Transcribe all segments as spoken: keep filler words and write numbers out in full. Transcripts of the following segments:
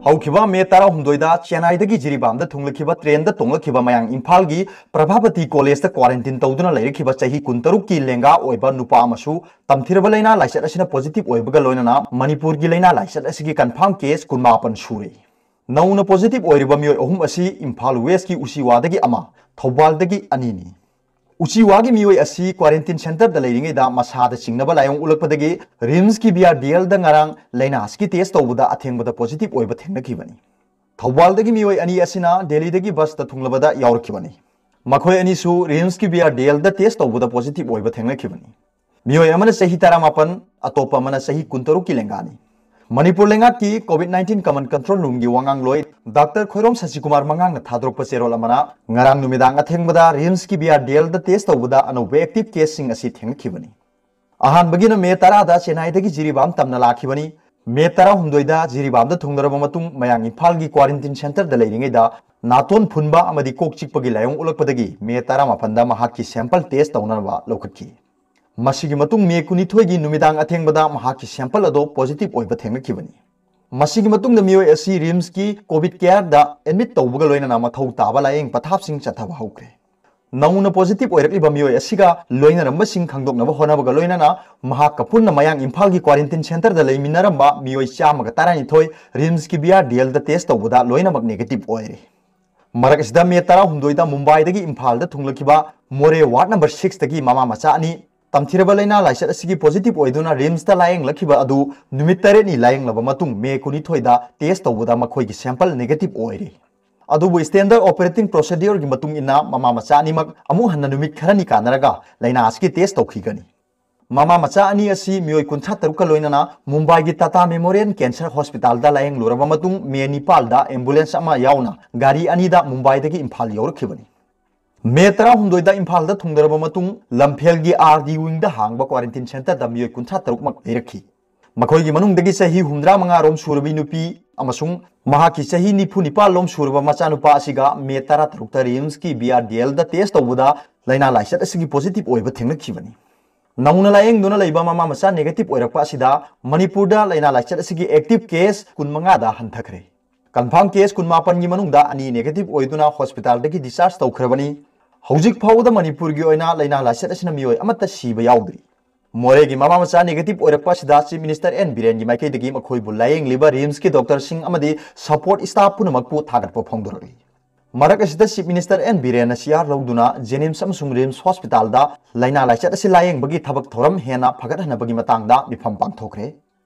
ꯍꯧꯈꯤꯕ ꯃꯦ ꯇꯔꯥꯍꯨꯝꯗꯣꯏꯗ ꯆꯦꯟꯅꯥꯏꯗꯒꯤ ꯖꯤꯔꯤꯕꯥꯝꯗ ꯊꯨꯡꯂꯛꯈꯤꯕ ꯇ꯭ꯔꯦꯟꯗ ꯇꯣꯡꯂꯛꯈꯤꯕ ꯃꯌꯥꯡ ꯏꯝꯐꯥꯜꯒꯤ ꯄ꯭ꯔꯚꯥꯄꯇꯤ ꯀꯣꯂꯦꯖꯇ ꯀ꯭ꯋꯥꯔꯦꯟꯇꯤꯟ ꯇꯧꯗꯨꯅ ꯂꯩꯔꯛꯈꯤꯕ ꯆꯍꯤ ꯀꯨꯟꯇꯔꯨꯛꯀꯤ ꯂꯦꯡꯒꯥ ꯑꯣꯏꯕ ꯅꯨꯄꯥ ꯑꯃꯁꯨ ꯇꯝꯊꯤꯔꯕ ꯂꯩꯅꯥ ꯂꯥꯏꯆꯠ ꯑꯁꯤꯅ ꯄꯣꯖꯤꯇꯤꯚ ꯑꯣꯏꯕꯒ ꯂꯣꯏꯅꯅ ꯃꯅꯤꯄꯨꯔꯒꯤ ꯂꯩꯅꯥ ꯂꯥꯏꯆꯠ ꯑꯁꯤꯒꯤ ꯀꯟꯐꯥꯔꯝ ꯀꯦꯁ ꯀꯨꯟꯃꯥꯄꯟ ꯁꯨꯔꯦ꯫ ꯅꯧꯅ ꯄꯣꯖꯤꯇꯤꯚ ꯑꯣꯏꯔꯤꯕ ꯃꯤꯑꯣꯏ ꯑꯍꯨꯝ ꯑꯁꯤ ꯏꯝꯐꯥꯜ ꯋꯦꯁꯀꯤ ꯎꯆꯤꯋꯥꯗꯒꯤ ꯑꯃ, ꯊꯧꯕꯥꯜꯗꯒꯤ ꯑꯅꯤꯅꯤ꯫ ꯎꯆꯤꯋꯥꯒꯤ ꯃꯤꯑꯣꯏ ꯑꯁꯤ ꯀ꯭ꯋꯥꯔꯦꯟꯇꯤꯟ ꯁꯦꯟꯇꯔꯗ ꯂꯩꯔꯤꯉꯩꯗ ꯃꯁꯥꯗ ꯆꯤꯡꯅꯕ ꯂꯥꯏꯑꯣꯡ ꯎꯠꯂꯛꯄꯗꯒꯤ ꯔꯤꯝꯁꯀꯤ ꯕꯤ ꯑꯥꯔ ꯗꯤ ꯑꯦꯜꯗ ꯉꯔꯥꯡ ꯂꯥꯏꯅꯥ ꯑꯁꯤꯒꯤ ꯇꯦꯁ ꯇꯧꯕꯗ ꯑꯊꯦꯡꯕꯗ ꯄꯣꯖꯤꯇꯤꯚ ꯑꯣꯏꯕ ꯊꯦꯡꯅꯈꯤꯕꯅꯤ꯫ ꯊꯧꯕꯥꯜꯗꯒꯤ ꯃꯤꯑꯣꯏ ꯑꯅꯤ ꯑꯁꯤꯅ ꯗꯦꯜꯂꯤꯗꯒꯤ ꯕꯁꯇ ꯊꯨꯡꯂꯕꯗ ꯌꯥꯎꯔꯛꯈꯤꯕꯅꯤ꯫ ꯃꯈꯣꯏ ꯑꯅꯤꯁꯨ ꯔꯤꯝꯁꯀꯤ ꯕꯤ ꯑꯥꯔ ꯗꯤ ꯑꯦꯜꯗ ꯇꯦꯁ ꯇꯧꯕꯗ ꯄꯣꯖꯤꯇꯤꯚ ꯑꯣꯏꯕ ꯊꯦꯡꯅꯈꯤꯕꯅꯤ꯫ ꯃꯤꯑꯣꯏ ꯑꯃꯅ ꯆꯍꯤ ꯇꯔꯥꯃꯥꯄꯟ, ꯑꯇꯣꯞꯄ ꯑꯃꯅ ꯆꯍꯤ ꯀꯨꯟꯇꯔꯨꯛꯀꯤ ꯂꯦꯡꯒꯥꯅꯤ꯫ ꯃꯅꯤꯄꯨꯔ ꯂꯩꯉꯥꯛꯀꯤ ꯀꯣꯚꯤꯗ ꯅꯥꯏꯟꯇꯤꯟ ꯀꯃꯟ ꯀꯟꯇ꯭ꯔꯣꯜ ꯔꯨꯝꯒꯤ ꯋꯥꯉꯥꯡꯂꯣꯏ ꯗꯥꯛꯇꯔ ꯈꯣꯏꯔꯣꯝ ꯁꯁꯤꯀꯨꯃꯥꯔ ꯃꯉꯥꯡꯅ ꯊꯥꯗꯣꯔꯛꯄ ꯆꯦꯔꯣꯜ ꯑꯃꯅ ꯉꯔꯥꯡ ꯅꯨꯃꯤꯗꯥꯡ ꯑꯊꯦꯡꯕꯗ ꯔꯤꯝꯁꯀꯤ ꯕꯤ ꯑꯥꯔ ꯗꯤ ꯑꯦꯜꯗ ꯇꯦꯁ ꯇꯧꯕꯗ ꯑꯅꯧꯕ ꯑꯦꯛꯇꯤꯚ ꯀꯦꯁꯁꯤꯡ ꯑꯁꯤ ꯊꯦꯡꯅꯈꯤꯕꯅꯤ꯫ ꯑꯍꯥꯟꯕꯒꯤꯅ ꯃꯦ ꯇꯔꯥꯗ ꯆꯦꯟꯅꯥꯏꯗꯒꯤ ꯖꯤꯔꯤꯕꯥꯝ ꯇꯝꯅ ꯂꯥꯛꯈꯤꯕꯅꯤ꯫ ꯃꯦ ꯇꯔꯥꯍꯨꯝꯗꯣꯏꯗ ꯖꯤꯔꯤꯕꯥꯝꯗ ꯊꯨꯡꯂꯔꯕ ꯃꯇꯨꯡ ꯃꯌꯥꯡ ꯏꯝꯐꯥꯜꯒꯤ ꯀ꯭ꯋꯥꯔꯦꯟꯇꯤꯟ ꯁꯦꯟꯇꯔꯗ ꯂꯩꯔꯤꯉꯩꯗ ꯅꯥꯇꯣꯟ ꯐꯨꯟꯕ ꯑꯃꯗꯤ ꯀꯣꯛ ꯆꯤꯛꯄꯒꯤ ꯂꯥꯏꯑꯣꯡ ꯎꯠꯂꯛꯄꯗꯒꯤ ꯃꯦ ꯇꯔꯥꯃꯥꯄꯟꯗ ꯃꯍꯥꯛꯀꯤ ꯁꯦꯝꯄꯜ ꯇꯦꯁ ꯇꯧꯅꯅꯕ ꯂꯧꯈꯠꯈꯤ꯫ ꯃꯁꯤꯒꯤ ꯃꯇꯨꯡ ꯃꯦ ꯀꯨꯟꯅꯤꯊꯣꯏꯒꯤ ꯅꯨꯃꯤꯗꯥꯡ ꯑꯊꯦꯡꯕꯗ ꯃꯍꯥꯛꯀꯤ ꯁꯦꯝꯄꯜ ꯑꯗꯣ ꯄꯣꯖꯤꯇꯤꯚ ꯑꯣꯏꯕ ꯊꯦꯡꯅꯈꯤꯕꯅꯤ꯫ ꯃꯁꯤꯒꯤ ꯃꯇꯨꯡꯗ ꯃꯤꯑꯣꯏ ꯑꯁꯤ ꯔꯤꯝꯁꯀꯤ ꯀꯣꯚꯤꯗ ꯀꯦꯌꯔꯗ ꯑꯦꯗꯃꯤꯠ ꯇꯧꯕꯒ ꯂꯣꯏꯅꯅ ꯃꯊꯧ ꯇꯥꯕ ꯂꯥꯌꯦꯡ ꯄꯊꯥꯞꯁꯤꯡ ꯆꯠꯊꯕ ꯍꯧꯈ꯭ꯔꯦ꯫ ꯅꯧꯅ ꯄꯣꯖꯤꯇꯤꯚ ꯑꯣꯏꯔꯛꯂꯤꯕ ꯃꯤꯑꯣꯏ ꯑꯁꯤꯒ ꯂꯣꯏꯅꯔꯝꯕꯁꯤꯡ ꯈꯪꯗꯣꯛꯅꯕ ꯍꯣꯠꯅꯕꯒ ꯂꯣꯏꯅꯅ ꯃꯍꯥꯛꯀ ꯄꯨꯟꯅ ꯃꯌꯥꯡ ꯏꯝꯐꯥꯜꯒꯤ ꯀ꯭ꯋꯥꯔꯦꯟꯇꯤꯟ ꯁꯦꯟꯇꯔꯗ ꯂꯩꯃꯤꯟꯅꯔꯝꯕ ꯃꯤꯑꯣꯏ ꯆꯥꯝꯃꯒ ꯇꯔꯥꯅꯤꯊꯣꯏ ꯔꯤꯝꯁꯀꯤ ꯕꯤ ꯑꯥꯔ ꯗꯤ ꯑꯦꯜꯗ ꯇꯦꯁ ꯇꯧꯕꯗ ꯂꯣꯏꯅꯃꯛ ꯅꯦꯒꯦꯇꯤꯚ ꯑꯣꯏꯔꯦ꯫ ꯃꯔꯛ ꯑꯁꯤꯗ ꯃꯦ ꯇꯔꯥꯍꯨꯝꯗꯣꯏꯗ ꯃꯨꯝꯕꯥꯏꯗꯒꯤ ꯏꯝꯐꯥꯜꯗ ꯊꯨꯡꯂꯛꯈꯤꯕ ꯃꯣꯔꯦ ꯋꯥꯔꯗ ꯅꯝꯕꯔ ꯁꯤꯛꯁꯇꯒꯤ ꯃꯃꯥ ꯃꯆꯥ ꯑꯅꯤ ꯇꯝꯊꯤꯔꯕ ꯂꯩꯅꯥ ꯂꯥꯏꯆꯠ ꯑꯁꯤꯒꯤ ꯄꯣꯖꯤꯇꯤꯚ ꯑꯣꯏꯗꯨꯅ ꯔꯤꯝꯁꯇ ꯂꯥꯌꯦꯡꯂꯛꯈꯤꯕ ꯑꯗꯨ ꯅꯨꯃꯤꯠ ꯇꯔꯦꯠꯅꯤ ꯂꯥꯌꯦꯡꯂꯕ ꯃꯇꯨꯡ ꯃꯦ ꯀꯨꯟꯅꯤꯊꯣꯏꯗ ꯇꯦꯁ ꯇꯧꯕꯗ ꯃꯈꯣꯏꯒꯤ ꯁꯦꯝꯄꯜ ꯅꯦꯒꯦꯇꯤꯚ ꯑꯣꯏꯔꯦ꯫ ꯑꯗꯨꯕꯨ ꯁ꯭ꯇꯦꯟꯗꯔꯗ ꯑꯣꯄꯔꯦꯇꯤꯡ ꯄ꯭ꯔꯣꯁꯤꯗ꯭ꯌꯨꯔꯒꯤ ꯃꯇꯨꯡ ꯏꯟꯅ ꯃꯃꯥ ꯃꯆꯥ ꯑꯅꯤꯃꯛ ꯑꯃꯨꯛ ꯍꯟꯅ ꯅꯨꯃꯤꯠ ꯈꯔꯅꯤ ꯀꯥꯟꯅꯔꯒ ꯂꯥꯏꯅꯥ ꯑꯁꯤꯒꯤ ꯇꯦꯁ ꯇꯧꯈꯤꯒꯅꯤ꯫ ꯃꯃꯥ ꯃꯆꯥ ꯑꯅꯤ ꯑꯁꯤ ꯃꯤꯑꯣꯏ ꯀꯨꯟꯊ꯭ꯔꯥ ꯇꯔꯨꯛꯀ ꯂꯣꯏꯅꯅ ꯃꯨꯝꯕꯥꯏꯒꯤ ꯇꯥꯇꯥ ꯃꯦꯃꯣꯔꯤꯌꯦꯜ ꯀꯦꯟꯁꯔ ꯍꯣꯁꯄꯤꯇꯥꯜꯗ ꯂꯥꯌꯦꯡꯂꯨꯔꯕ ꯃꯇꯨꯡ ꯃꯦ ꯅꯤꯄꯥꯜꯗ ꯑꯦꯝꯕꯨꯂꯦꯟꯁ ꯑꯃ ꯌꯥꯎꯅ ꯒꯥꯔꯤ ꯑꯅꯤꯗ ꯃꯨꯝꯕꯥꯏꯗꯒꯤ ꯏꯝꯐꯥꯜ ꯌꯧꯔꯛꯈꯤꯕꯅꯤ꯫ ꯃꯦ ꯇꯔꯥꯍꯨꯝꯗꯣꯏꯗ ꯏꯝꯐꯥꯜꯗ ꯊꯨꯡꯂꯔꯕ ꯃꯇꯨꯡ ꯂꯝꯐꯦꯜꯒꯤ ꯑꯥꯔ ꯗꯤ ꯋꯤꯡꯗ ꯍꯥꯡꯕ ꯀ꯭ꯋꯥꯔꯦꯟꯇꯤꯟ ꯁꯦꯟꯇꯔꯗ ꯃꯤꯑꯣꯏ ꯀꯨꯟꯊ꯭ꯔꯥ ꯇꯔꯨꯛꯃꯛ ꯂꯩꯔꯛꯈꯤ꯫ ꯃꯈꯣꯏꯒꯤ ꯃꯅꯨꯡꯗꯒꯤ ꯆꯍꯤ ꯍꯨꯝꯗ꯭ꯔꯥ ꯃꯉꯥ ꯔꯣꯝ ꯁꯨꯔꯕꯤ ꯅꯨꯄꯤ ꯑꯃꯁꯨꯡ ꯃꯍꯥꯛꯀꯤ ꯆꯍꯤ ꯅꯤꯐꯨ ꯅꯤꯄꯥꯜ ꯂꯣꯝ ꯁꯨꯔꯕ ꯃꯆꯥꯅꯨꯄꯥ ꯑꯁꯤꯒ ꯃꯦ ꯇꯔꯥ ꯇꯔꯨꯛꯇ ꯔꯤꯝꯁꯀꯤ ꯕꯤ ꯑꯥꯔ ꯗꯤ ꯑꯦꯜꯗ ꯇꯦꯁ ꯇꯧꯕꯗ ꯂꯥꯏꯅꯥ ꯂꯥꯏꯆꯠ ꯑꯁꯤꯒꯤ ꯄꯣꯖꯤꯇꯤꯚ ꯑꯣꯏꯕ ꯊꯦꯡꯅꯈꯤꯕꯅꯤ꯫ ꯅꯧꯅ ꯂꯥꯌꯦꯡꯗꯨꯅ ꯂꯩꯕ ꯃꯃꯥ ꯃꯆꯥ ꯅꯦꯒꯦꯇꯤꯚ ꯑꯣꯏꯔꯛꯄ ꯑꯁꯤꯗ ꯃꯅꯤꯄꯨꯔꯗ ꯂꯥꯏꯅꯥ ꯂꯥꯏꯆꯠ ꯑꯁꯤꯒꯤ ꯑꯦꯛꯇꯤꯚ ꯀꯦꯁ ꯀꯨꯟꯃꯉꯥꯗ ꯍꯟꯊꯈ꯭ꯔꯦ꯫ Confirm case ꯀꯨꯟꯃꯥꯄꯟꯒꯤ ꯃꯅꯨꯡꯗ ꯑꯅꯤ negative ꯑꯣꯏꯗꯨꯅ hospitalꯗꯒꯤ discharge ꯇꯧꯈ꯭ꯔꯕꯅꯤ꯫ ꯍꯧꯖꯤꯛ ꯐꯥꯎꯕꯗ ꯃꯅꯤꯄꯨꯔꯒꯤ ꯑꯣꯏꯅ ꯂꯥꯏꯅꯥ ꯂꯥꯏꯆꯠ ꯑꯁꯤꯅ ꯃꯤꯑꯣꯏ ꯑꯃꯠꯇ ꯁꯤꯕ ꯌꯥꯎꯗ꯭ꯔꯤ꯫ ꯃꯣꯔꯦꯒꯤ ꯃꯃꯥ ꯃꯆꯥ negative ꯑꯣꯏꯔꯛꯄ ꯑꯁꯤꯗ Chief Minister N ꯕꯤꯔꯦꯟꯒꯤ ꯃꯥꯏꯀꯩꯗꯒꯤ ꯃꯈꯣꯏꯕꯨ ꯂꯥꯌꯦꯡꯂꯤꯕ RIMSꯀꯤ doctorꯁꯤꯡ ꯑꯃꯗꯤ support staff ꯄꯨꯝꯅꯃꯛꯄꯨ ꯊꯥꯒꯠꯄ ꯐꯣꯡꯗꯣꯔꯛꯂꯤ꯫ ꯃꯔꯛ ꯑꯁꯤꯗ Chief Minister N ꯕꯤꯔꯦꯟꯅ C R ꯂꯧꯗꯨꯅ JNIMS ꯑꯃꯁꯨꯡ RIMS hospitalꯗ ꯂꯥꯏꯅꯥ ꯂꯥꯏꯆꯠ ꯑꯁꯤ ꯂꯥꯌꯦꯡꯕꯒꯤ ꯊꯕꯛ ꯊꯧꯔꯝ ꯍꯦꯟꯅ ꯐꯒꯠꯍꯟꯅꯕꯒꯤ ꯃꯇꯥꯡꯗ ꯃꯤꯐꯝ ꯄꯥꯡꯊꯣꯛꯈ꯭ꯔꯦ꯫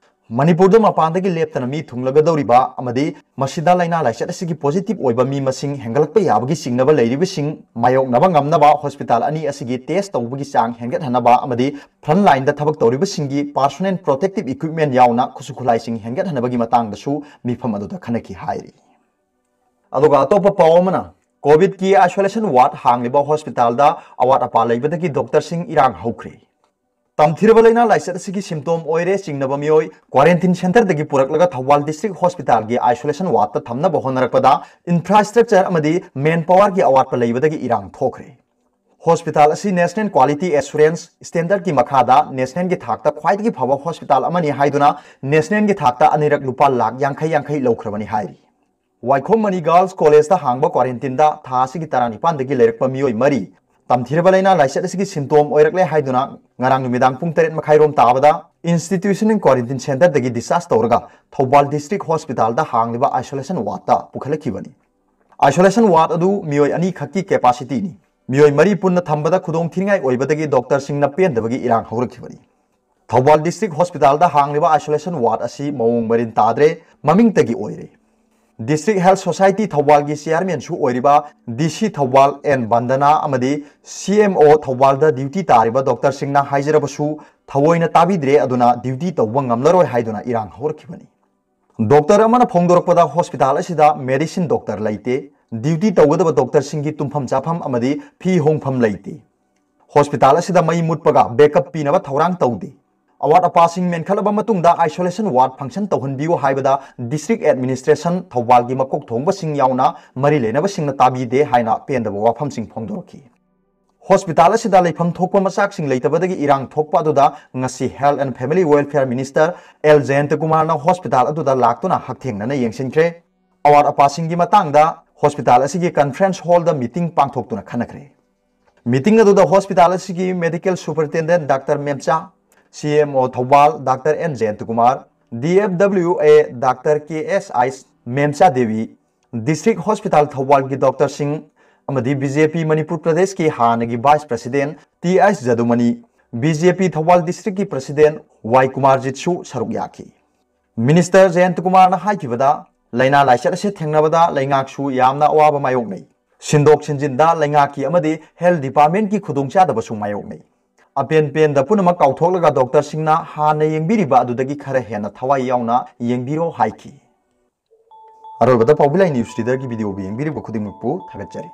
ꯃꯅꯤꯄꯨꯔꯗ ꯃꯄꯥꯟꯗꯒꯤ ꯂꯦꯞꯇꯅ ꯃꯤ ꯊꯨꯡꯂꯒꯗꯧꯔꯤꯕ ꯑꯃꯗꯤ ꯃꯁꯤꯗ ꯂꯥꯏꯅꯥ ꯂꯥꯏꯆꯠ ꯑꯁꯤꯒꯤ positive ꯑꯣꯏꯕ ꯃꯤ ꯃꯁꯤꯡ ꯍꯦꯟꯒꯠꯂꯛꯄ ꯌꯥꯕꯒꯤ ꯆꯤꯡꯅꯕ ꯂꯩꯔꯤꯕꯁꯤꯡ ꯃꯥꯌꯣꯛꯅꯕ ꯉꯝꯅꯕ hospital ꯑꯅꯤ ꯑꯁꯤꯒꯤ test ꯇꯧꯕꯒꯤ ꯆꯥꯡ ꯍꯦꯟꯒꯠꯍꯟꯅꯕ ꯑꯃꯗꯤ front lineꯗ ꯊꯕꯛ ꯇꯧꯔꯤꯕꯁꯤꯡꯒꯤ personal protective equipment ꯌꯥꯎꯅ ꯈꯨꯠꯁꯨ ꯈꯨꯠꯂꯥꯏꯁꯤꯡ ꯍꯦꯟꯒꯠꯍꯟꯅꯕꯒꯤ ꯃꯇꯥꯡꯗꯁꯨ ꯃꯤꯐꯝ ꯑꯗꯨꯗ ꯈꯟꯅꯈꯤ ꯍꯥꯏꯔꯤ꯫ ꯑꯗꯨꯒ ꯑꯇꯣꯞꯄ ꯄꯥꯎ ꯑꯃꯅ, COVIDꯀꯤ isolation ward ꯍꯥꯡꯂꯤꯕ hospitalꯗ ꯑꯋꯥꯠ ꯑꯄꯥ ꯂꯩꯕꯗꯒꯤ doctorꯁꯤꯡ ꯏꯔꯥꯡ ꯍꯧꯈ꯭ꯔꯦ꯫ ꯇꯝꯊꯤꯔꯕ ꯂꯩꯅꯥ ꯂꯥꯏꯆꯠ ꯑꯁꯤꯒꯤ symptom ꯑꯣꯏꯔꯦ ꯆꯤꯡꯅꯕ ꯃꯤꯑꯣꯏ quarantine centreꯗꯒꯤ ꯄꯨꯔꯛꯂꯒ ꯊꯧꯕꯥꯜ district hospitalꯒꯤ isolation wardꯇ ꯊꯝꯅꯕ ꯍꯣꯠꯅꯔꯛꯄꯗ infrastructure ꯑꯃꯗꯤ manpowerꯒꯤ ꯑꯋꯥꯠꯄ ꯂꯩꯕꯗꯒꯤ ꯏꯔꯥꯡ ꯊꯣꯛꯈ꯭ꯔꯦ꯫ Hospital ꯑꯁꯤ National Quality Assurance Standardꯀꯤ ꯃꯈꯥꯗ nationalꯒꯤ ꯊꯥꯛꯇ ꯈ꯭ꯋꯥꯏꯗꯒꯤ ꯐꯕ hospital ꯑꯃꯅꯤ ꯍꯥꯏꯗꯨꯅ nationalꯒꯤ ꯊꯥꯛꯇ ꯑꯅꯤꯔꯛ ꯂꯨꯄꯥ ꯂꯥꯈ ꯌꯥꯡꯈꯩ ꯌꯥꯡꯈꯩ ꯂꯧꯈ꯭ꯔꯕꯅꯤ ꯍꯥꯏꯔꯤ꯫ ꯋꯥꯏꯈꯣꯝ ꯃꯅꯤ Girls Collegeꯇ ꯍꯥꯡꯕ quarantineꯗ ꯊꯥ ꯑꯁꯤꯒꯤ ꯇꯔꯥꯅꯤꯄꯥꯟꯗꯒꯤ ꯂꯩꯔꯛꯄ ꯃꯤꯑꯣꯏ ꯃꯔꯤ ꯇꯝꯊꯤꯔꯕ ꯂꯩꯅꯥ ꯂꯥꯏꯆꯠ ꯑꯁꯤꯒꯤ symptom ꯑꯣꯏꯔꯛꯂꯦ ꯍꯥꯏꯗꯨꯅ ꯉꯔꯥꯡ ꯅꯨꯃꯤꯗꯥꯡ ꯄꯨꯡ ꯇꯔꯦꯠ ꯃꯈꯥꯏꯔꯣꯝ ꯇꯥꯕꯗ institution quarantine centreꯗꯒꯤ discharge ꯇꯧꯔꯒ Thoubal district hospitalꯗ ꯍꯥꯡꯂꯤꯕ isolation wardꯇ ꯄꯨꯈꯠꯂꯛꯈꯤꯕꯅꯤ꯫ Isolation ward ꯑꯗꯨ ꯃꯤꯑꯣꯏ ꯑꯅꯤ ꯈꯛꯀꯤ capacityꯅꯤ꯫ ꯃꯤꯑꯣꯏ ꯃꯔꯤ ꯄꯨꯟꯅ ꯊꯝꯕꯗ ꯈꯨꯗꯣꯡ ꯊꯤꯅꯤꯡꯉꯥꯏ ꯑꯣꯏꯕꯗꯒꯤ doctorꯁꯤꯡꯅ ꯄꯦꯟꯗꯕꯒꯤ ꯏꯔꯥꯡ ꯍꯧꯔꯛꯈꯤꯕꯅꯤ꯫ ꯊꯧꯕꯥꯜ district hospitalꯗ ꯍꯥꯡꯂꯤꯕ isolation ward ꯑꯁꯤ ꯃꯑꯣꯡ ꯃꯔꯤꯟ ꯇꯥꯗ꯭ꯔꯦ, ꯃꯃꯤꯡꯇꯒꯤ ꯑꯣꯏꯔꯦ꯫ District Health Society ꯊꯧꯕꯥꯜꯒꯤ chairmanꯁꯨ ꯑꯣꯏꯔꯤꯕ DC ꯊꯧꯕꯥꯜ N ꯕꯟꯗꯅꯥ ꯑꯃꯗꯤ CMO ꯊꯧꯕꯥꯜꯗ duty ꯇꯥꯔꯤꯕ doctorꯁꯤꯡꯅ ꯍꯥꯏꯖꯔꯕꯁꯨ ꯊꯑꯣꯏꯅ ꯇꯥꯕꯤꯗ꯭ꯔꯦ, ꯑꯗꯨꯅ duty ꯇꯧꯕ ꯉꯝꯂꯔꯣꯏ ꯍꯥꯏꯗꯨꯅ ꯏꯔꯥꯡ ꯍꯧꯔꯛꯈꯤꯕꯅꯤ꯫ Doctor ꯑꯃꯅ ꯐꯣꯡꯗꯣꯔꯛꯄꯗ hospital ꯑꯁꯤꯗ medicine doctor ꯂꯩꯇꯦ, duty ꯇꯧꯒꯗꯕ doctorꯁꯤꯡꯒꯤ ꯇꯨꯝꯐꯝ ꯆꯥꯐꯝ ꯑꯃꯗꯤ ꯐꯤ ꯍꯣꯡꯐꯝ ꯂꯩꯇꯦ꯫ Hospital ꯑꯁꯤꯗ ꯃꯩ ꯃꯨꯠꯄꯒ backup ꯄꯤꯅꯕ ꯊꯧꯔꯥꯡ ꯇꯧꯗꯦ꯫ ꯑꯋꯥꯠ ꯑꯄꯥꯁꯤꯡ ꯃꯦꯟꯈꯠꯂꯕ ꯃꯇꯨꯡꯗ isolation ward function ꯇꯧꯍꯟꯕꯤꯌꯨ ꯍꯥꯏꯕꯗ district administration ꯊꯧꯕꯥꯜꯒꯤ ꯃꯀꯣꯛ ꯊꯣꯡꯕꯁꯤꯡ ꯌꯥꯎꯅ ꯃꯔꯤ ꯂꯩꯅꯕꯁꯤꯡꯅ ꯇꯥꯕꯤꯗꯦ ꯍꯥꯏꯅ ꯄꯦꯟꯗꯕ ꯋꯥꯐꯝꯁꯤꯡ ꯐꯣꯡꯗꯣꯔꯛꯈꯤ꯫ Hospital ꯑꯁꯤꯗ ꯂꯩꯐꯝ ꯊꯣꯛꯄ ꯃꯆꯥꯛꯁꯤꯡ ꯂꯩꯇꯕꯗꯒꯤ ꯏꯔꯥꯡ ꯊꯣꯛꯄ ꯑꯗꯨꯗ ꯉꯁꯤ Health and Family Welfare Minister L ꯖꯌꯟꯇꯀꯨꯃꯥꯔꯅ hospital ꯑꯗꯨꯗ ꯂꯥꯛꯇꯨꯅ ꯍꯛꯊꯦꯡꯅꯅ ꯌꯦꯡꯁꯤꯟꯈ꯭ꯔꯦ꯫ ꯑꯋꯥꯠ ꯑꯄꯥꯁꯤꯡꯒꯤ ꯃꯇꯥꯡꯗ ꯍꯣꯁꯄꯤꯇꯥꯜ ꯑꯁꯤꯒꯤ ꯀꯟꯐꯔꯦꯟꯁ ꯍꯣꯜꯗ ꯃꯤꯇꯤꯡ ꯄꯥꯡꯊꯣꯛꯇꯨꯅ ꯈꯟꯅꯈ꯭ꯔꯦ꯫ ꯃꯤꯇꯤꯡ ꯑꯗꯨꯗ ꯍꯣꯁꯄꯤꯇꯥꯜ ꯑꯁꯤꯒꯤ medical superintendent doctor Memcha, C M O Thoubal doctor N Jayantakumar, D F W A doctor K S ꯑꯥꯏꯁ ꯃꯦꯝꯆꯥ ꯗꯦꯕꯤ, ꯗꯤꯁꯇ꯭ꯔꯤꯛ ꯍꯣꯁꯄꯤꯇꯥꯜ ꯊꯧꯕꯥꯜꯒꯤ ꯗꯣꯛꯇꯔꯁꯤꯡ ꯑꯃꯗꯤ ꯕꯤ ꯖꯦ ꯄꯤ ꯃꯅꯤꯄꯨꯔ ꯄ꯭ꯔꯗꯦꯁꯀꯤ ꯍꯥꯟꯅꯒꯤ ꯚꯥꯏꯁ ꯄ꯭ꯔꯁꯤꯗꯦꯟ ꯇꯤ ꯑꯥꯏꯁ ꯖꯗꯨꯃꯅꯤ, ꯕꯤ ꯖꯦ ꯄꯤ ꯊꯧꯕꯥꯜ ꯗꯤꯁꯇ꯭ꯔꯤꯛꯀꯤ ꯄ꯭ꯔꯁꯤꯗꯦꯟ ꯋꯥꯏ ꯀꯨꯃꯥꯔꯖꯤꯠꯁꯨ ꯁꯔꯨꯛ ꯌꯥꯈꯤ꯫ ꯃꯤꯅꯤꯁꯇꯔ ꯖꯌꯟꯇꯀꯨꯃꯥꯔꯅ ꯍꯥꯏꯈꯤꯕꯗ, ꯂꯥꯏꯅꯥ ꯂꯥꯏꯆꯠ ꯑꯁꯤ ꯊꯦꯡꯅꯕꯗ ꯂꯩꯉꯥꯛꯁꯨ ꯌꯥꯝꯅ ꯑꯋꯥꯕ ꯃꯥꯌꯣꯛꯅꯩ꯫ ꯁꯤꯟꯗꯣꯛ ꯁꯤꯟꯖꯤꯟꯗ ꯂꯩꯉꯥꯛꯀꯤ ꯑꯃꯗꯤ ꯍꯦꯜꯊ ꯗꯤꯄꯥꯔꯠꯃꯦꯟꯠꯀꯤ ꯈꯨꯗꯣꯡꯆꯥꯗꯕꯁꯨ ꯃꯥꯌꯣꯛꯅꯩ꯫ ꯑꯄꯦꯟ ꯄꯦꯟꯗ ꯄꯨꯝꯅꯃꯛ ꯀꯥꯎꯊꯣꯛꯂꯒ ꯗꯣꯛꯇꯔꯁꯤꯡꯅ ꯍꯥꯟꯅ ꯌꯦꯡꯕꯤꯔꯤꯕ ꯑꯗꯨꯗꯒꯤ ꯈꯔ ꯍꯦꯟꯅ ꯊꯋꯥꯏ ꯌꯥꯎꯅ ꯌꯦꯡꯕꯤꯔꯣ ꯍꯥꯏꯈꯤ꯫ ꯑꯔꯣꯏꯕꯗ ꯄꯥꯎꯕꯤꯂꯥꯏ ꯅ꯭ꯌꯨꯁ ꯔꯤꯗꯔꯒꯤ ꯚꯤꯗꯤꯑꯣꯕꯨ ꯌꯦꯡꯕꯤꯔꯤꯕ ꯈꯨꯗꯤꯡꯃꯛꯄꯨ ꯊꯥꯒꯠꯆꯔꯤ꯫